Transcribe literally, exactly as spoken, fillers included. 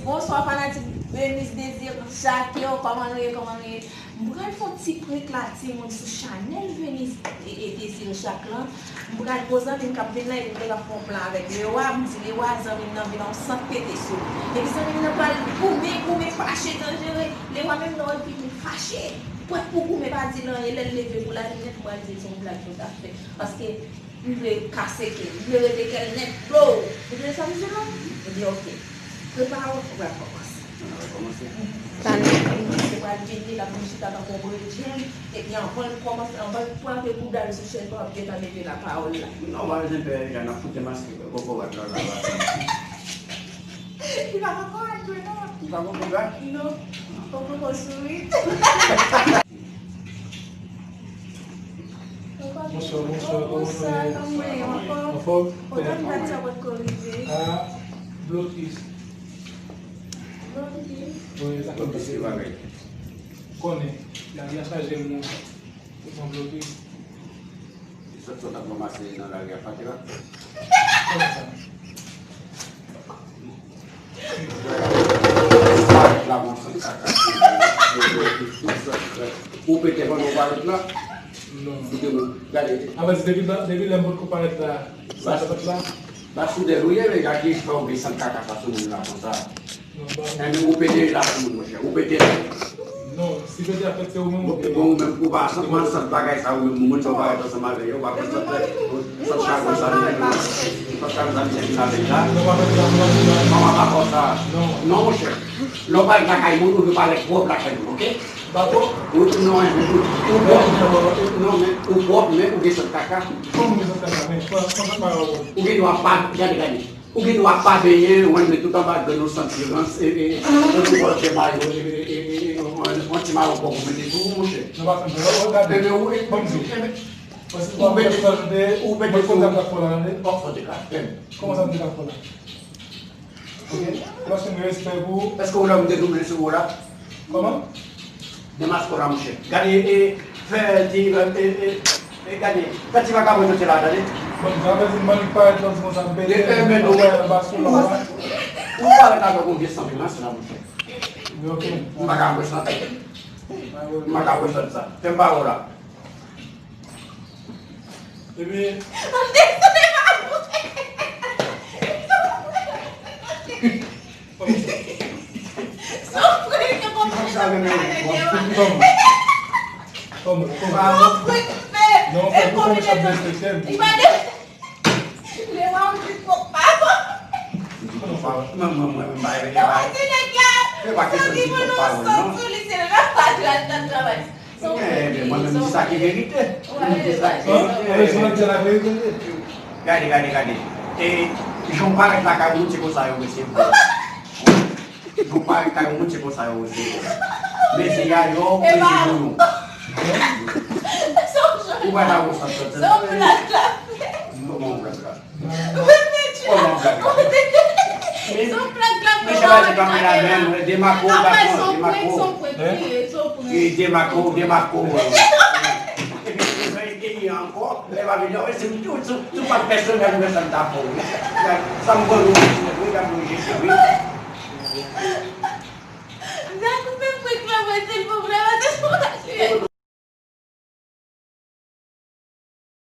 Bonswa fanatik Venus Désir Jacques yo, kòman nou ye, kòman nou ye? M pral fè yon ti prank la timoun sou chanèl Venus e, e Désir Jacques lan. M pral pran zanmi m k ap vin la epi m te ka fè yon plan avèk Lewa, m di Lewa zanmi m nan vin yon sant pete sou li. Epi zanmi m nan pral goumen, goumen, fache, danjere. Lewa menm nan wè l vin fache, prèt pou goumen, pa di l anyen, lè l leve pou l ale nèt, m pral di l se yon blag yo t ap fè. Paske M vle kase kè l. M vle rete kè l nèt, blo. Ou tande sa m di la? Ebyen, oke. Prepare w, ou pral kòmanse. Ou pral kòmanse? Sa nou. Se pral vini, l ap vin chita tankou yon bredjenn, epi anvan l kòmanse, anvan l frape bouda l sou chèz la, w ap gentan mete lapawòl la. Non, pa bezwen pè, Erika, n ap fout demaske kokorat la, la, la. Li pa kokorat vre, non. Li pa kokorat? Non. Kokorat sourit. Bonswa, bonswa, kòman nou ye? Anfòm? Kontan m gade sa potko rive. Ah, blokis. Blokis? Wi, sa konn pase. Konnen, lari a chaje moun. Ou pran blokis. Li sot sot ap ranmase nan lari a, Fatra. Konnen sa. Ou pete pandan w parèt la? Non. Ou te bon. Gade. Apre, depi, depi lè m potko parèt la, sa fèt la? Ba soudèl ou ye, men gade ki fè w gen sant kaka sa sou moun la konsa. Non, ba. Enben, ou pete la sou moun, monchè. Ou pete. Non, si pete a fèt, se ou menm ou pete. Bon, ou menm, ou pa sant, ou pa sant bagay sa, ou menm, moun sa w parèt ansanm avè yo, ou pa pran sant, sant chago sa, li menm, sant chago sa, li menm, li avè la. Non, pa fè sa, non, non. Manman pa fè sa. Non. Non, monchè. Lè w parèt lakay moun, ou dwe parèt pwòp lakay moun, oke? Ba pwòp? Ou, non, ou, ou pwòp. Non, men, ou pwòp, men ou gen sant kaka. Kòman ou gen sant kaka? Men, pran, pran, pran pawòl. Ou gen dwa pa, gade, gade. Ou gen dwa pa benyen, ou antre tout anba grenn ou santi rans, e, e, yon ti bòl tè mayo, e, e, e, e, yon, yon ti mayo kòk ou mete sou ou, monchè. Non, pa fè m sa. Ou gade. Enben, ou, e, enben, ou pete sou, ou pete sou. Kòman sa m te ka fè la? Ok? Paske m respè pou ou. Èske ou lè m te double sou ou la? Kòman? Demaske w la, monchè. Gade, e, fè ti, e, e, e, gade, fè ti vakabon soti la, tande. Bon, sa vle di, m annik parèt lòt konsa, m pete, e, men nou, m anba sou la, ou parèt avèk yon vye sanbilans la, monchè. Ok. M pa ka wè sa. M pa ka wè sa. Fè m pa wè w la. Epi, Ebyen, mwen menm, m di sa ki verite. M di sa ki verite. Gade, gade, gade. E, jan w parèt lakay moun, se konsa yo resevwa w. Jan w parèt lakay moun, se konsa yo resevwa w. Mezi a yo, mezi pou nou. Ou pa ta konsa, sa. Kòman w pral la? Kòman w pral la? Mesye pa di pa pran la men, demako, gason, demako. E demako, demako. Epi, epi ankò, lè pa vini, se tout, tout, tout pa pèsonèl, mwen sa m ta fè w. Sa m konn ou, wi, gade mwen jete, wi. Gade, ou fè prank la, mwen, silvouplè, mwen te fè w.